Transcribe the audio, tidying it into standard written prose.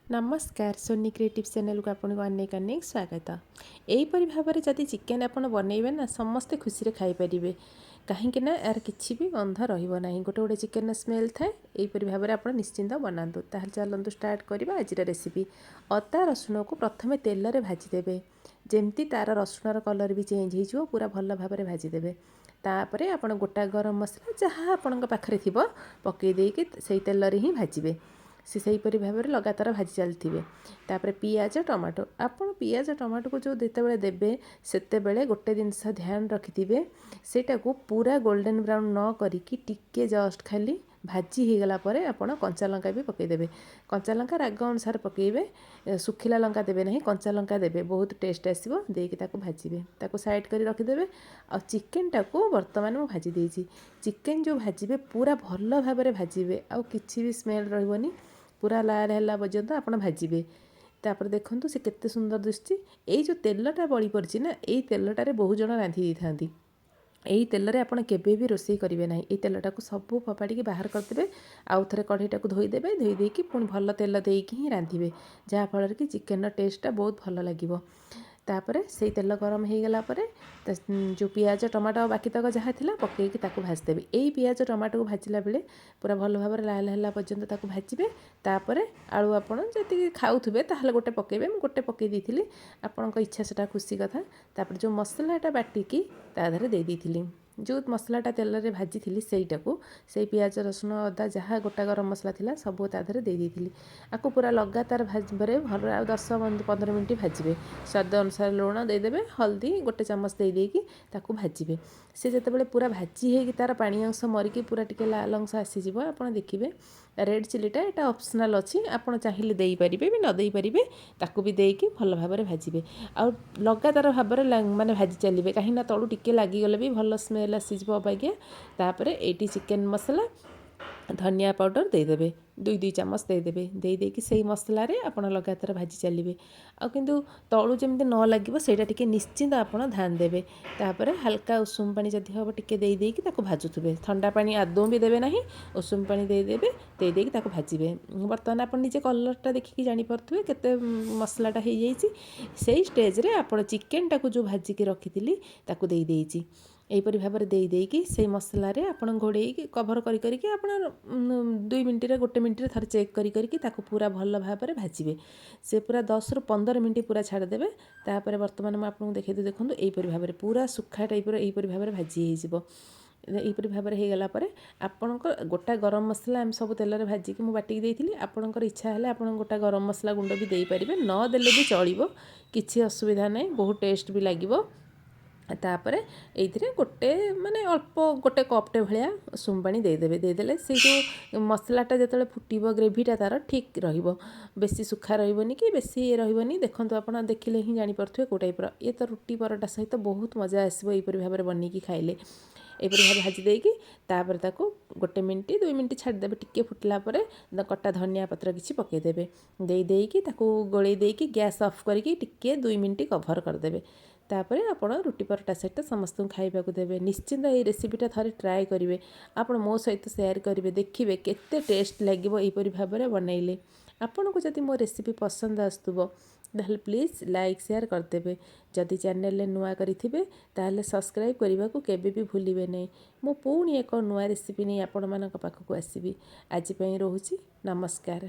ନମସ୍କାର, Sony creative ଚ୍ୟାନେଲକୁ ଆପଣଙ୍କୁ ଅନେକ ଅନେକ ସ୍ୱାଗତ। ଏହିପରି ଭାବରେ ଯଦି ଚିକେନ୍ ଆପଣ ବନେଇବେ ନା, ସମସ୍ତେ ଖୁସିରେ ଖାଇପାରିବେ। କାହିଁକି ନା ଏହାର କିଛି ବି ଗନ୍ଧ ରହିବ ନାହିଁ। ଗୋଟେ ଗୋଟେ ଚିକେନ୍ର ସ୍ମେଲ୍ ଥାଏ। ଏହିପରି ଭାବରେ ଆପଣ ନିଶ୍ଚିନ୍ତ ବନାନ୍ତୁ। ତାହେଲେ ଚାଲନ୍ତୁ ଷ୍ଟାର୍ଟ କରିବା ଆଜିର ରେସିପି। ଅଦା ରସୁଣକୁ ପ୍ରଥମେ ତେଲରେ ଭାଜିଦେବେ। ଯେମିତି ତା'ର ରସୁଣର କଲର୍ ବି ଚେଞ୍ଜ ହେଇଯିବ, ପୁରା ଭଲ ଭାବରେ ଭାଜିଦେବେ। ତାପରେ ଆପଣ ଗୋଟା ଗରମ ମସଲା ଯାହା ଆପଣଙ୍କ ପାଖରେ ଥିବ ପକାଇ ଦେଇକି ସେଇ ତେଲରେ ହିଁ ଭାଜିବେ। ସେ ସେହିପରି ଭାବରେ ଲଗାତାର ଭାଜି ଚାଲିଥିବେ। ତାପରେ ପିଆଜ ଟମାଟୋ, ଆପଣ ପିଆଜ ଟମାଟୋକୁ ଯେଉଁ ଯେତେବେଳେ ଦେବେ, ସେତେବେଳେ ଗୋଟେ ଜିନିଷ ଧ୍ୟାନ ରଖିଥିବେ, ସେଇଟାକୁ ପୁରା ଗୋଲ୍ଡେନ୍ ବ୍ରାଉନ୍ ନ କରିକି ଟିକେ ଜଷ୍ଟ ଖାଲି ଭାଜି ହେଇଗଲା ପରେ ଆପଣ କଞ୍ଚା ଲଙ୍କା ବି ପକାଇଦେବେ। କଞ୍ଚା ଲଙ୍କା ରାଗ ଅନୁସାରେ ପକାଇବେ। ଶୁଖିଲା ଲଙ୍କା ଦେବେ ନାହିଁ, କଞ୍ଚା ଲଙ୍କା ଦେବେ, ବହୁତ ଟେଷ୍ଟ ଆସିବ। ଦେଇକି ତାକୁ ଭାଜିବେ, ତାକୁ ସାଇଡ଼୍ କରି ରଖିଦେବେ। ଆଉ ଚିକେନଟାକୁ ବର୍ତ୍ତମାନ ମୁଁ ଭାଜି ଦେଇଛି। ଚିକେନ ଯେଉଁ ଭାଜିବେ, ପୁରା ଭଲ ଭାବରେ ଭାଜିବେ, ଆଉ କିଛି ବି ସ୍ମେଲ୍ ରହିବନି। ପୁରା ଲାଲ ହେଲା ପର୍ଯ୍ୟନ୍ତ ଆପଣ ଭାଜିବେ। ତାପରେ ଦେଖନ୍ତୁ, ସେ କେତେ ସୁନ୍ଦର ଦିଶୁଛି। ଏଇ ଯେଉଁ ତେଲଟା ବଳି ପଡ଼ିଛି ନା, ଏଇ ତେଲଟାରେ ବହୁ ଜଣ ରାନ୍ଧି ଦେଇଥାନ୍ତି। ଏଇ ତେଲରେ ଆପଣ କେବେ ବି ରୋଷେଇ କରିବେ ନାହିଁ। ଏଇ ତେଲଟାକୁ ସବୁ ଫୋପାଡ଼ିକି ବାହାର କରିଦେବେ। ଆଉ ଥରେ କଢ଼େଇଟାକୁ ଧୋଇଦେବେ। ଧୋଇ ଦେଇକି ପୁଣି ଭଲ ତେଲ ଦେଇକି ହିଁ ରାନ୍ଧିବେ, ଯାହାଫଳରେ କି ଚିକେନର ଟେଷ୍ଟଟା ବହୁତ ଭଲ ଲାଗିବ। ତାପରେ ସେଇ ତେଲ ଗରମ ହେଇଗଲା ପରେ ଯେଉଁ ପିଆଜ ଟମାଟୋ ବାକି ତକ ଯାହା ଥିଲା ପକାଇକି ତାକୁ ଭାଜିଦେବେ। ଏଇ ପିଆଜ ଟମାଟୋକୁ ଭାଜିଲା ବେଳେ ପୁରା ଭଲ ଭାବରେ ଲାଲ ହେଲା ପର୍ଯ୍ୟନ୍ତ ତାକୁ ଭାଜିବେ। ତାପରେ ଆଳୁ ଆପଣ ଯେତିକି ଖାଉଥିବେ ତାହେଲେ ଗୋଟେ ପକାଇବେ। ମୁଁ ଗୋଟେ ପକାଇ ଦେଇଥିଲି, ଆପଣଙ୍କ ଇଚ୍ଛା, ସେଟା ଖୁସି କଥା। ତାପରେ ଯେଉଁ ମସଲାଟା ବାଟିକି ତା ଦେହରେ ଦେଇ ଦେଇଥିଲି, ଯେଉଁ ମସଲାଟା ତେଲରେ ଭାଜିଥିଲି ସେଇଟାକୁ, ସେଇ ପିଆଜ ରସୁଣ ଅଦା ଯାହା ଗୋଟା ଗରମ ମସଲା ଥିଲା ସବୁ ତା ଦେହରେ ଦେଇ ଦେଇଥିଲି। ଆକୁ ପୁରା ଲଗାତାର ଭାଜିବାରେ ଭଲ ଆଉ 10-15 ମିନିଟ୍ ଭାଜିବେ। ସ୍ୱାଦ ଅନୁସାରେ ଲୁଣ ଦେଇଦେବେ, ହଳଦୀ ଗୋଟେ ଚାମଚ ଦେଇ ଦେଇକି ତାକୁ ଭାଜିବେ। ସେ ଯେତେବେଳେ ପୁରା ଭାଜି ହେଇକି ତା'ର ପାଣି ଅଂଶ ମରିକି ପୁରା ଟିକେ ଲାଲ ଅଂଶ ଆସିଯିବ, ଆପଣ ଦେଖିବେ। ରେଡ଼୍ ଚିଲିଟା, ଏଇଟା ଅପସନାଲ୍ ଅଛି, ଆପଣ ଚାହିଁଲେ ଦେଇପାରିବେ ବି, ନ ଦେଇପାରିବେ। ତାକୁ ବି ଦେଇକି ଭଲ ଭାବରେ ଭାଜିବେ ଆଉ ଲଗାତାର ଭାବରେ ମାନେ ଭାଜି ଚାଲିବେ, କାହିଁକିନା ତଳୁ ଟିକେ ଲାଗିଗଲେ ବି ଭଲ ସ୍ମେଲ୍ ଆସିଯିବ ଅବାଗିଆ। ତାପରେ ଏଇଠି ଚିକେନ୍ ମସଲା, ଧନିଆ ପାଉଡ଼ର ଦେଇଦେବେ, ଦୁଇ ଦୁଇ ଚାମଚ ଦେଇଦେବେ। ଦେଇ ଦେଇକି ସେଇ ମସଲାରେ ଆପଣ ଲଗାତାର ଭାଜି ଚାଲିବେ। ଆଉ କିନ୍ତୁ ତଳୁ ଯେମିତି ନ ଲାଗିବ, ସେଇଟା ଟିକେ ନିଶ୍ଚିନ୍ତ ଆପଣ ଧ୍ୟାନ ଦେବେ। ତାପରେ ହାଲକା ଉଷୁମ ପାଣି ଯଦି ହେବ ଟିକେ ଦେଇ ଦେଇକି ତାକୁ ଭାଜୁଥିବେ। ଥଣ୍ଡା ପାଣି ଆଦୌ ବି ଦେବେ ନାହିଁ, ଉଷୁମ ପାଣି ଦେଇଦେବେ। ଦେଇ ଦେଇକି ତାକୁ ଭାଜିବେ। ବର୍ତ୍ତମାନ ଆପଣ ନିଜେ କଲର୍ଟା ଦେଖିକି ଜାଣିପାରୁଥିବେ କେତେ ମସଲାଟା ହେଇଯାଇଛି। ସେଇ ଷ୍ଟେଜ୍ରେ ଆପଣ ଚିକେନଟାକୁ ଯେଉଁ ଭାଜିକି ରଖିଥିଲି ତାକୁ ଦେଇଦେଇଛି। ଏହିପରି ଭାବରେ ଦେଇ ଦେଇକି ସେଇ ମସଲାରେ ଆପଣ ଘୋଡ଼େଇକି କଭର୍ କରି କରିକି ଆପଣ 2 ମିନିଟ୍ରେ, ଗୋଟେ ମିନିଟ୍ରେ ଥରେ ଚେକ୍ କରି କରିକି ତାକୁ ପୁରା ଭଲ ଭାବରେ ଭାଜିବେ। ସେ ପୁରା 10ରୁ 15 ମିନିଟ୍ ପୁରା ଛାଡ଼ିଦେବେ। ତାପରେ ବର୍ତ୍ତମାନ ମୁଁ ଆପଣଙ୍କୁ ଦେଖେଇଦେବି। ଦେଖନ୍ତୁ, ଏହିପରି ଭାବରେ ପୁରା ଶୁଖା ଟାଇପ୍ର ଏହିପରି ଭାବରେ ଭାଜି ହେଇଯିବ। ଏହିପରି ଭାବରେ ହେଇଗଲା ପରେ ଆପଣଙ୍କ ଗୋଟା ଗରମ ମସଲା ଆମେ ସବୁ ତେଲରେ ଭାଜିକି ମୁଁ ବାଟିକି ଦେଇଥିଲି। ଆପଣଙ୍କର ଇଚ୍ଛା ହେଲେ ଆପଣ ଗୋଟା ଗରମ ମସଲା ଗୁଣ୍ଡ ବି ଦେଇପାରିବେ, ନ ଦେଲେ ବି ଚଳିବ, କିଛି ଅସୁବିଧା ନାହିଁ, ବହୁତ ଟେଷ୍ଟ ବି ଲାଗିବ। ତାପରେ ଏଇଥିରେ ଗୋଟେ ମାନେ ଅଳ୍ପ ଗୋଟେ କପ୍ଟେ ଭଳିଆ ଉଷୁମ ପାଣି ଦେଇଦେବେ। ଦେଇଦେଲେ ସେଇ ଯେଉଁ ମସଲାଟା ଯେତେବେଳେ ଫୁଟିବ, ଗ୍ରେଭିଟା ତା'ର ଠିକ୍ ରହିବ, ବେଶୀ ଶୁଖା ରହିବନି କି ବେଶୀ ଇଏ ରହିବନି। ଦେଖନ୍ତୁ, ଆପଣ ଦେଖିଲେ ହିଁ ଜାଣିପାରୁଥିବେ କେଉଁ ଟାଇପ୍ର ଇଏ। ତ ରୁଟି ପରଟା ସହିତ ବହୁତ ମଜା ଆସିବ ଏହିପରି ଭାବରେ ବନେଇକି ଖାଇଲେ। ଏହିପରି ଭାବେ ଭାଜି ଦେଇକି ତାପରେ ତାକୁ ଗୋଟେ ମିନିଟ୍ 2 ମିନିଟ୍ ଛାଡ଼ିଦେବେ। ଟିକେ ଫୁଟିଲା ପରେ କଟା ଧନିଆ ପତ୍ର କିଛି ପକାଇଦେବେ। ଦେଇ ଦେଇକି ତାକୁ ଗୋଳେଇ ଦେଇକି ଗ୍ୟାସ୍ ଅଫ୍ କରିକି ଟିକେ 2 ମିନିଟ୍ କଭର୍ କରିଦେବେ। ତାପରେ ଆପଣ ରୁଟି ପରଟା ସହିତ ସମସ୍ତଙ୍କୁ ଖାଇବାକୁ ଦେବେ। ନିଶ୍ଚିନ୍ତ ଏଇ ରେସିପିଟା ଥରେ ଟ୍ରାଏ କରିବେ, ଆପଣ ମୋ ସହିତ ସେୟାର କରିବେ। ଦେଖିବେ କେତେ ଟେଷ୍ଟ ଲାଗିବ ଏହିପରି ଭାବରେ ବନେଇଲେ। ଆପଣଙ୍କୁ ଯଦି ମୋ ରେସିପି ପସନ୍ଦ ଆସୁଥିବ, ତାହେଲେ ପ୍ଲିଜ୍ ଲାଇକ୍ ସେୟାର କରିଦେବେ। ଯଦି ଚ୍ୟାନେଲରେ ନୂଆ କରିଥିବେ, ତାହେଲେ ସବସ୍କ୍ରାଇବ୍ କରିବାକୁ କେବେ ବି ଭୁଲିବେ ନାହିଁ। ମୁଁ ପୁଣି ଏକ ନୂଆ ରେସିପି ନେଇ ଆପଣମାନଙ୍କ ପାଖକୁ ଆସିବି। ଆଜି ପାଇଁ ରହୁଛି, ନମସ୍କାର।